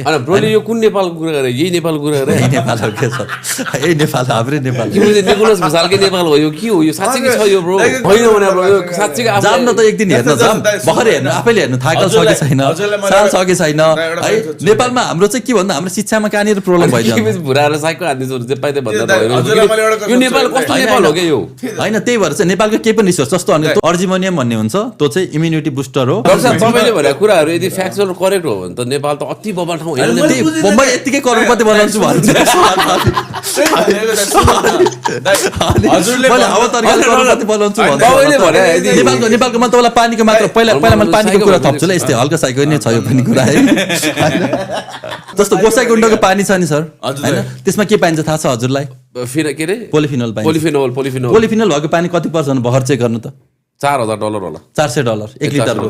अनि ब्रोले यो कुन नेपालको कुरा गरे? यही नेपालको कुरा गरे? यही नेपाल हो के छ, यही नेपाल, हाम्रै नेपाल। निकोलस भुसालकै नेपाल हो यो? के हो यो? साँच्चै छ यो ब्रो? होइन भने ब्रो यो साँच्चै जाम न त, एक दिन हेर्न जाम, भर्खर हेर्नु, आफैले हेर्नु थाकल छ कि छैन, साल छ कि छैन है। नेपालमा हाम्रो चाहिँ के भन्दा हाम्रो शिक्षामा कहाँनिर प्रब्लम भइजान्छ। भुराएर साइकको हान्ने जे पाइदै भन्दा भयो। यो नेपाल कस्तो नेपाल हो के यो? होइन, त्यही भएर चाहिँ नेपालको केही पनि रिसोर्स जस्तो अनि अर्जिमोनियम भन्ने हुन्छ, त्यो चाहिँ इम्युनिटी बुस्टर हो। तपाईँले भनेको कुराहरू यदि फ्याक्चुअल करेक्ट हो भने त नेपाल त अति बबाल ठाउँ होइन। मुम्बई यतिकै करोडपति बनाउँछु भन्छ, नेपालको म तपाईँलाई पानीको मात्र पहिला मैले पानीको कुरा थप्छु ल, यस्तै हल्का साइको नै छ यो पनि कुरा है। जस्तो गोसाइकुण्डको पानी छ नि सर, होइन त्यसमा के पाइन्छ थाहा छ हजुरलाई? के अरे पोलिफिनोल पाइन्छ। पोलिफिनोल पोलिफिनोल भएको पानी कति पर्छ भर्चे गर्नु त? $4,000 होला, $400 1 लिटरको।